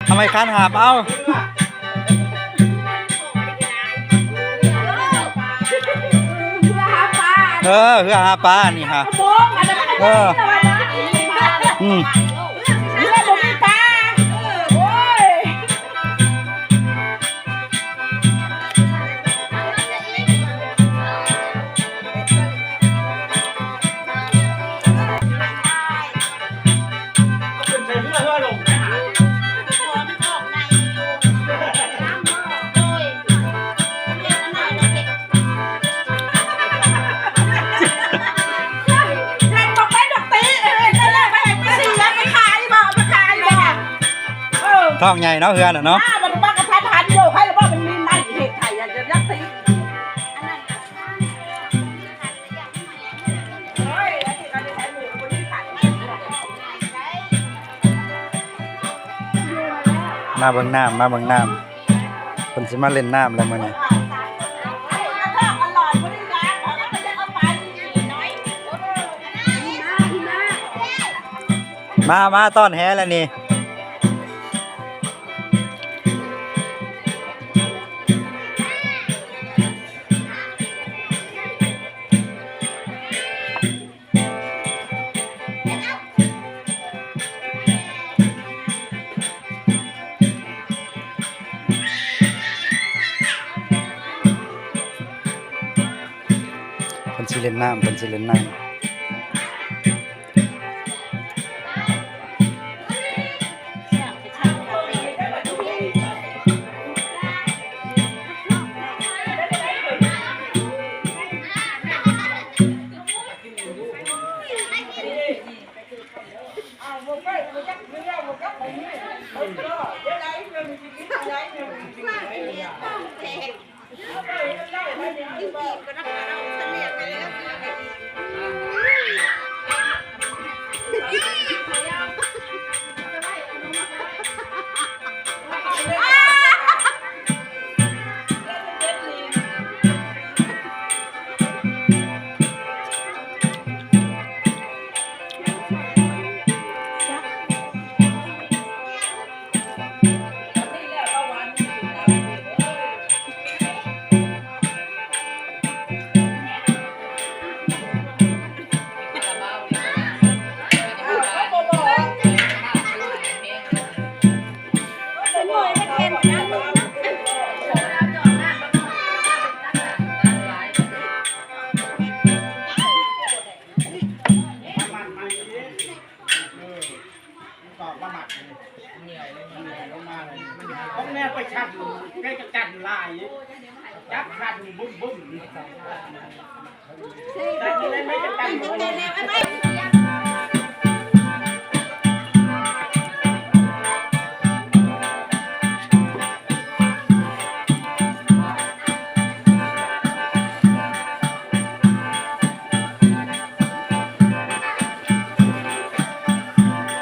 ເອົາໄມ້ຄານຫາບເອົາ. ເຮືອຫາປາ ເອີ ເຮືອຫາປານີ້ຫາ ເອີ ອືມ ເຮືອບໍ່ມີປາ ໂອ້ຍ. ທ້ອງໃຫຍ່ເນາະ ເຮືອນະເນາະ ອ້າ ມັນມາກະທັນຫັນຢູ່ ໃຜລະວ່າມັນມີໄມ້ເຮັດໄຖ ຢ່າ ຢ່າຕິ ມາເບິ່ງນ້ຳ ມາເບິ່ງນ້ຳ ເພິ່ນຊິມາຫຼິ້ນນ້ຳແລ້ວມື້ນີ້. ມາ ມາຕ້ອນແຫແລ້ວນີ້. ເພິ່ນຊິຫຼິ້ນນ້ຳ ເພິ່ນຊິຫຼິ້ນນ້ຳ. ຂອງແນວໄປຊັກ ໄດ້ຈັກຈັນຫຼາຍ ຈັບຂັນບຸ້ມໆ ແຕ່ທີ່ໄດ້ໄປຈັກຈັນ